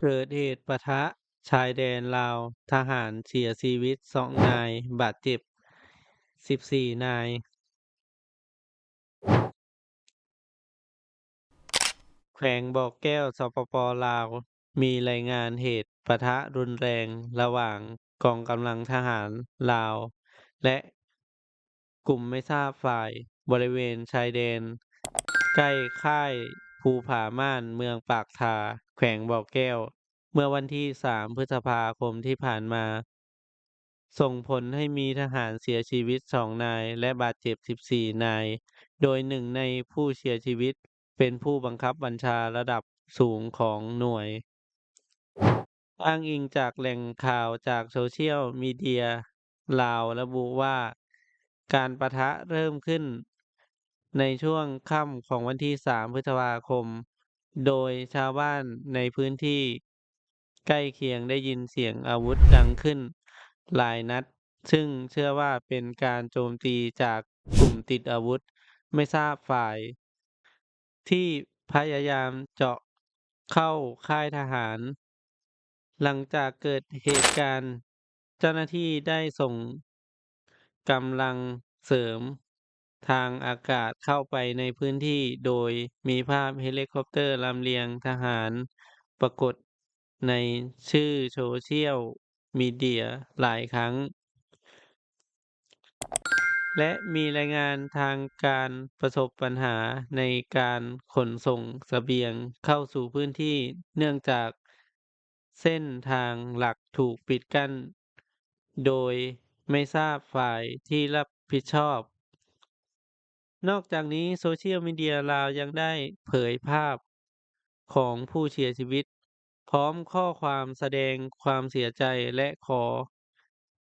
ເກີດເຫດປະທະຊາຍແດນລາວ, ທະຫານເສຍຊີວິດສອງນາຍ, ບາດເຈັບສິບສີ່ນາຍ. ແຂວງບໍ່ແກ້ວ ສປປ ລາວ ມີລາຍງານເຫດປະທະຮຸນແຮງລະຫວ່າງກອງກຳລັງທະຫານລາວ ແລະ ກຸ່ມໄມ່ຊາບຝ່າຍ ບໍລິເວນຊາຍແດນ ໃກ້ຄ້າຍພູຜາມ່ານ ເມືອງປາກທາ ແຂວງບໍ່ແກ້ວ ເມື່ອວັນທີສາມ ພຶດສະພາຄົມທີ່ຜ່ານມາ, ສົ່ງຜົນໃຫ້ມີທະຫານເສຍຊີວິດສອງນາຍ ແລະ ບາດເຈັບສິບສີ່ນາຍ, ໂດຍໜຶ່ງໃນຜູ້ເສຍຊີວິດເປັນຜູ້ບັງຄັບບັນຊາລະດັບສູງຂອງໜ່ວຍ. ອ້າງອີງຈາກແຫຼ່ງຂ່າວຈາກໂຊຊຽວມີເດຍລາວລະບຸວ່າ ການປະທະເລີ່ມຂຶ້ນໃນຊ່ວງຄ່ຳຂອງວັນທີສາມ ພຶດສະພາຄົມ, ໂດຍຊາວບ້ານໃນພື້ນທີ່ໃກ້ຄຽງໄດ້ຍິນສຽງອາວຸດດັງຂຶ້ນຫຼາຍນັດ, ຊຶ່ງເຊື່ອວ່າເປັນການໂຈມຕີຈາກກຸ່ມຕິດອາວຸດໄມ່ຊາບຝ່າຍ ທີ່ພະຍາຍາມເຈາະເຂົ້າຄ້າຍທະຫານ. ຫຼັງຈາກເກີດເຫດການ, ເຈົ້າໜ້າທີ່ໄດ້ສົ່ງກຳລັງເສີມທາງອາກາດເຂົ້າໄປໃນພື້ນທີ່, ໂດຍມີພາບເຮລິຄອບເຕີລຳລຽງທະຫານປາກົດໃນສື່ໂຊຊຽວມີເດຍຫຼາຍຄັ້ງ. ແລະ ມີລາຍງານທາງການປະສົບບັນຫາໃນການຂົນສົ່ງສະບຽງເຂົ້າສູ່ພື້ນທີ່ ເນື່ອງຈາກເສັ້ນທາງຫຼັກຖືກປິດກັ້ນໂດຍໄມ່ຊາບຝ່າຍທີ່ຮັບຜິດຊອບ. ນອກຈາກນີ້, ໂຊຊຽວມີເດຍລາວຍັງໄດ້ເຜີຍພາບຂອງຜູ້ເສຍຊີວິດ ພ້ອມຂໍ້ຄວາມສະແດງຄວາມເສຍໃຈ ແລະ ຂໍ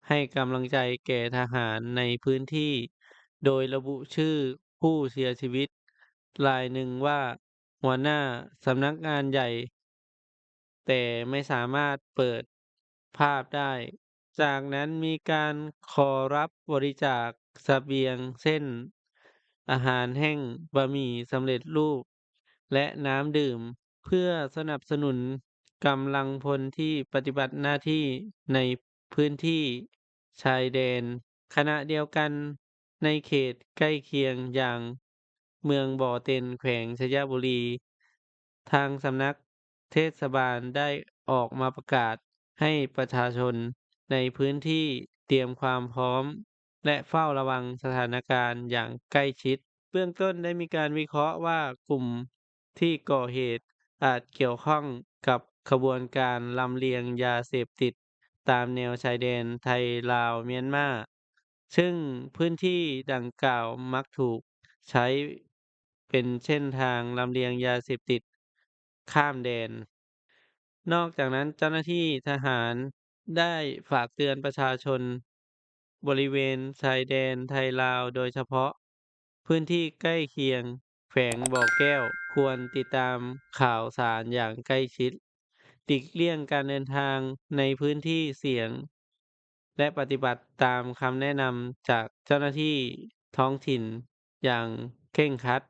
ໃຫ້ກຳລັງໃຈແກ່ທະຫານໃນພື້ນທີ່, ໂດຍລະບຸຊື່ຜູ້ເສຍຊີວິດລາຍໜຶ່ງວ່າ ຫົວໜ້າສຳນັກງານໃຫຍ່ ແຕ່ໄມ່ສາມາດເປີດພາບໄດ້. ຈາກນັ້ນມີການຂໍຮັບບໍລິຈາກສະບຽງ ເຊັ່ນ ອາຫານແຫ້ງ, ບະໝີ່ສຳເລັດຮູບ ແລະ ນ້ຳດື່ມ ເພື່ອສະໜັບສະໜູນກຳລັງພົນທີ່ປະຕິບັດໜ້າທີ່ໃນພື້ນທີ່ຊາຍແດນ. ຂະນະດຽວກັນ, ໃນເຂດໃກ້ຄຽງຢ່າງເມືອງບໍ່ເຕັນ ແຂວງໄຊຍະບູລີ, ທາງສຳນັກເທດສະບານໄດ້ອອກມາປະກາດໃຫ້ປະຊາຊົນໃນພື້ນທີ່ຕຽມຄວາມພ້ອມ ແລະ ເຝົ້າລະວັງສະຖານະການຢ່າງໃກ້ຊິດ. ເບື້ອງຕົ້ນໄດ້ມີການວິເຄາະວ່າ ກຸ່ມທີ່ກໍ່ເຫດອາດກ່ຽວຂ້ອງກັບຂະບວນການລຳລຽງຢາເສບຕິດຕາມແນວຊາຍແດນໄທລາວ-ມຽນມາ, ຊຶ່ງພື້ນທີ່ດັ່ງກ່າວມັກຖືກໃຊ້ເປັນເສັ້ນທາງລຳລຽງຢາເສບຕິດຂ້າມແດນ. ນອກຈາກນັ້ນ, ເຈົ້າໜ້າທີ່ທະຫານໄດ້ຝາກເຕືອນປະຊາຊົນບໍລິເວນຊາຍແດນໄທລາວ, ໂດຍສະເພາະພື້ນທີ່ໃກ້ຄຽງແຂວງບໍ່ແກ້ວ, ຄວນຕິດຕາມຂ່າວສານຢ່າງໃກ້ຊິດ, ຫຼີກລ່ຽງການເດີນທາງໃນພື້ນທີ່ສ່ຽງ ແລະ ປະຕິບັດຕາມຄຳແນະນຳຈາກເຈົ້າໜ້າທີ່ທ້ອງຖິ່ນຢ່າງເຄັ່ງຄັດ.